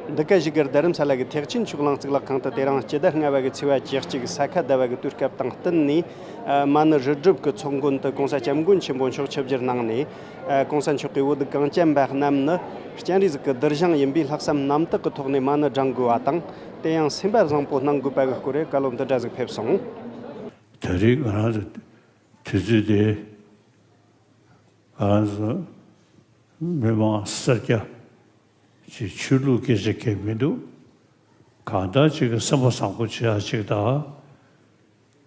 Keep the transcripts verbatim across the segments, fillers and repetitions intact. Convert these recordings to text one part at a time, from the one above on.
འདི་ག་བཞུགས་སྒར་རྡ་རམ་ས་ལ་གི་ཐེག་ཆེན་ཆོས་གླིང་གཙུག་ལག་ཁང་དུ་དེ་རིང་སྤྱི་ཟླ་ལྔ་པ་གི་ཚེས་པ་བཅུ་གཅིག་ས་ཁ་ཟླ་བ་གི་དུས་སྐབས་དང་བསྟུན་ནས། ཨ། མ་ཎི་རི་སྒྲུབ་ཀྱི་ཚོགས་མགོན་དུ་༸གོང་ས་༸སྐྱབས་མགོན་ཆེན་པོ་མཆོག་ཆིབས་བསྒྱུར་གནང་ནས། ཨ། ༸གོང་ས་མཆོག་གིས་བོད་གངས་ཅན་པ་རྣམས་ནི་སྤྱན་རས་གཟིགས་ཀྱི་གདུལ་ཞིང་ཡིན་པས་ལྷག་བསམ་རྣམ་དག་གི་ཐོག་ནས་མ་ཎི་བགྲང་དགོས་པ་དང་། དེ་ཡང་སེམས་པ་བཟང་པོ་གནང་དགོས་པ་གི་སྐོར་བཀའ་སློབ་འདི་འདྲ་ཟིག་ཕེབས་སོང་། དེ་རིང་ང་རང་ཚོ་དུས་ཚོད་དེ། ང་རང་ཚོ་མི་མང་སེར་སྐྱ་ཅིག་ཆོས་ལུགས་སྐད་ཆ་གང་མི་འདུག། གང་ལྟར་ཅིག་གི་སེམས་པ་བཟང་པོ་བྱེད་ཡ་ཅིག་དང་།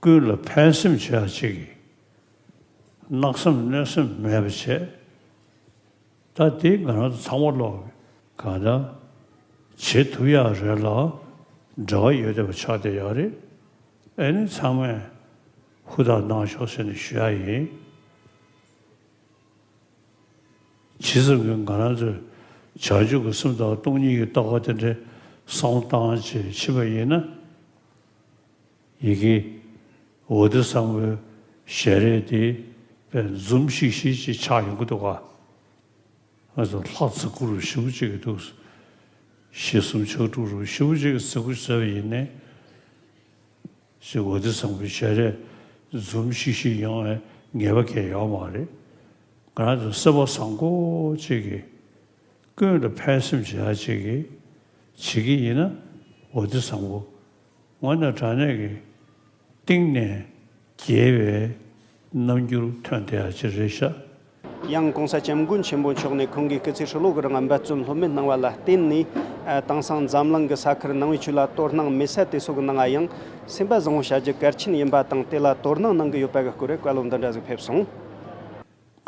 ཀུན་ལ་ཕན་སེམས་བྱེད་ཡ་ཅིག་གི་གནག་སེམས་གནོད་སེམས་མེད་པ་བྱས། ད་དེ་ང་རང་ཚོ་ཚང་མ་ལོག་གང་ལྟར་བྱེད་ཐུབ་ཡ་རེད་ལ། འབྲེལ་བ་ཡོད་བསྡད་པ་ཆགས་བསྡད་ཡོད་རེད། ཨེ་ནི་ཚང་མས་ཧུར་ཐག་གནང་ཤོག་ཟེར་ནས་ཞུ་ཡ་ཡིན། ཇི་ཙམ་གྱིས་ང་རང་ཚོས་བྱང་ཆུབ་ཀྱི་སེམས་དང་སྟོང་ཉིད་ཀྱི་ལྟ་བ་དེ་འདྲའི་བསམ་བློ་བཏང་བྱས་ཕྱིན་པ་ཡིན་ན། ཡི་གེ་འོད་སྡེ་བཟང་པོའི་ཞལ་རས་དེ་དཔེ་འཛུམ་ཤིག་ཤིག་ཅིག་ཆགས་ཡོང་གི་འདུག་ག། ང་ཚོ་ལྷ་བརྩི་བཀུར་ཞེ་པོ་ཅིག་གི་འདུག། ཞེ་གསུམ་ཕྱག་དྲུག་རུ་ཞེ་པོ་ཅིག་གི་བརྩི་བཀུར་བྱས་པ་ཡིན་ནའི། ཞེས་འོད་སྡེ་བཟང་པོའི་ཞལ་རས་འཛུམ་ཤིག་ཤིག་ཡོང་བའི་ངེས་པ་གང་ཡང་ཡོད་མ་རེད། ང་རང་ཚོ་སེམས་པ་བཟང་པོ་ཅིག་གིས་ཀུན་ལ་ཕན་སེམས་བྱེད་ཡ་ཅིག་གིས་བྱེད་ཀྱི་ཡིན་ན། འོད་སྡེ་བཟང་པོ་དངོས་གནས་དྲང་གནས་ཀྱི་གཏིང་ནས་དགྱེས་པའི་རྣམ་འགྱུར་ཐོན་བསྡད་ཡ་ཅིག་རེད་ཤག། ཡང་༸གོང་ས་༸སྐྱབས་མགོན་ཆེན་པོ་མཆོག་ནས་ཁོང་གིས་སྐུ་ཚེ་ཧྲིལ་བོ་གི་རིང་འབད་བརྩོན་ལྷོད་མེད་གནང་བ་ལ་བརྟེན་ནས། ཨ། དེང་སང་འཛམ་གླིང་གི་ས་ཁུལ་ནང་བའི་ཆོས་ལ་དོ་སྣང་མེད་ས་དེ་ཚོ་གི་ནང་ང་ཡང་སེམས་པ་བཟང་བོ་བྱ་རྒྱུ་གལ་ཆེན་ཡིན་པ་དང་། དེ་ལ་དོ་སྣང་གནང་གི་ཡོད་པ་གི་སྐོར་བཀའ་སློབ་འདི་འདྲ་ཟིག་ཕེབས་སོང་།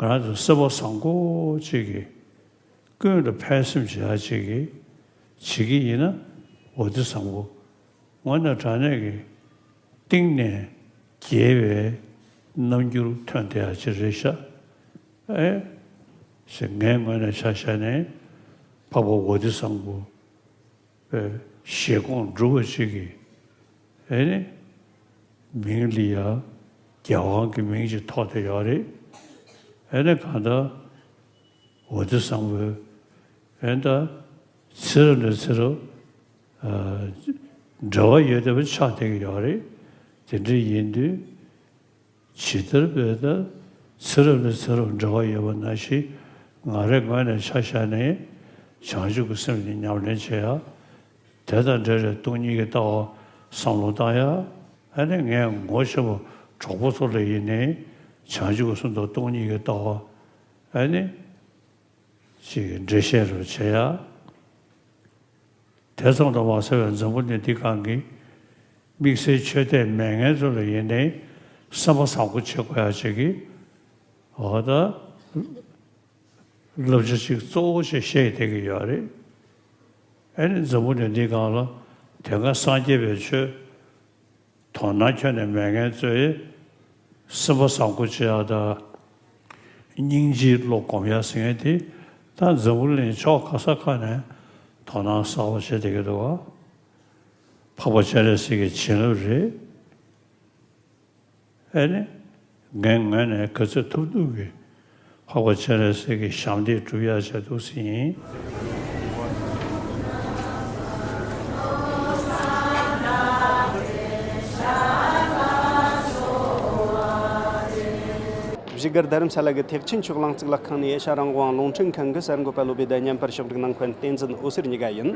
ང་རང་ཚོ་སེམས་པ་བཟང་པོ་ཅིག་གིས་ཀུན་ལ་ཕན་སེམས་བྱེད་ཡ་ཅིག་གིས་བྱེད་ཀྱི་ཡིན་ན། འོད་སྡེ་བཟང་པོ་དངོས་གནས་དྲང་གནས་ཀྱི་གཏིང་ནས་དགྱེས་པའི་རྣམ་འགྱུར་ཐོན་བསྡད་ཡ་ཅིག་རེད་ཤག། ཨེ། ཞེས་ངའི་ངོས་ནས་ཆ་བཞག་ནས་འཕགས་པ་འོད་སྡེ་བཟང་པོ་བཞེད་དགོངས་སྒྲུབ་པ་ཅིག་གིས། ཨེ་ནི། མིང་ལ་ཡ་རྒྱལ་དབང་གི་མིང་ཅིག་ཐོགས་བསྡད་ཡོད་རེད། ཨེ་ནི་གང་ལྟར་འོད་སྡེ་བཟང་པོས། ཨེ་ད་ཚེ་རབས་ནས་ཚེ་རབས། ཨ། འབྲེལ་བ་ཡོད་བསྡད་པ་ཆགས་བསྡད་ཀྱི་ཡོད་རེད། དེ་འདྲ་ཡིན་དུས། ཇི་ལྟར་བས་ད་ཚེ་རབས་ནས་ཚེ་རབས་འབྲེལ་བ་ཡོད་པ་ནང་བཞིན། ང་རའི་ངོས་ནས་ཆ་བཞག་ནས་བྱང་ཆུབ་ཀྱི་སེམས་ནི་ཉམས་ལེན་བྱེད་ཡ། དེ་དང་འབྲེལ་བའི་སྟོང་ཉིད་ཀྱི་ལྟ་བ་བསམ་བློ་བཏང་ཡ། ཨ་ནི་ངས་ངོ་ཤེས་པ་གྲོགས་པོ་ཚོ་ལ་ཡིན་ནའི་བྱང་ཆུབ་ཀྱི་སེམས་དང་སྟོང་ཉིད་ཀྱི་ལྟ་བ། ཨ་ནི་ཅིག་འགྲེལ་བཤད་རུ་བྱེད་ཡ། དེ་ཙམ་དུ་མ་ཟད་པའི་འཛམ་བུ་གླིང་འདི་སྒང་གི་དམིགས་བསལ་ཆོས་དད་མེད་མཁན་ཚོ་ལ་ཡིན་ནའི་སེམས་པ་བཟང་པོ་བྱེད་དགོས་ཡ་ཅིག་གི། འོ་ད། བསླབ་བྱ་ཅིག་གཙོ་བོ་ཞིག་བཤད་བསྡད་ཀྱི་ཡོད་རེད། ཨ་ནི་འཛམ་བུ་གླིང་འདི་སྒང་ལ་དེ་སྔ་སངས་རྒྱས་པའི་ཆོས་དོ་སྣང་ཁྱོན་ནས་མེད་མཁན་ཚོས་སེམས་པ་བཟང་པོ་བྱེད་ཡ་དང་། སྙིང་རྗེའི་བློ་སྒོམ་ཡ་ཟེར་མཁན་དེ་ད་འཛམ་བུ་གླིང་ཕྱོགས་ག་ས་ག་ནས་དོ་སྣང་གསར་པ་བྱེད་བསྡད་ཀྱི་འདུག་ག། འཕགས་པ་སྤྱན་རས་གཟིགས་ཀྱི་བྱིན་རླབས་རེད། ཨེ་ནི། ངའི་ངོས་ནས་ག་ཚོད་ཐུབ་ཐུབ་ཀྱིས་འཕགས་པ་སྤྱན་རས་གཟིགས་ཀྱི་ཞབས་འདེགས་སྒྲུབ་ཡ་བྱས་འདུག་ཟེར་ཡིན། བཞུགས་སྒར་རྡ་རམ་ས་ལ་གི་ཐེག་ཆེན་ཆོས་གླིང་གཙུག་ལག་ཁང་ནས་ཨེ་ཤ་རང་དབང་རླུང་འཕྲིན་ཁང་གི་གསར་འགོད་པ་བློ་བདེ་ཟླ་ཉན་པར་ཕྱོགས་སྒྲིག་གནང་མཁན་བསྟན་འཛིན་འོད་ཟེར་གཉིས་ཀ་ཡིན།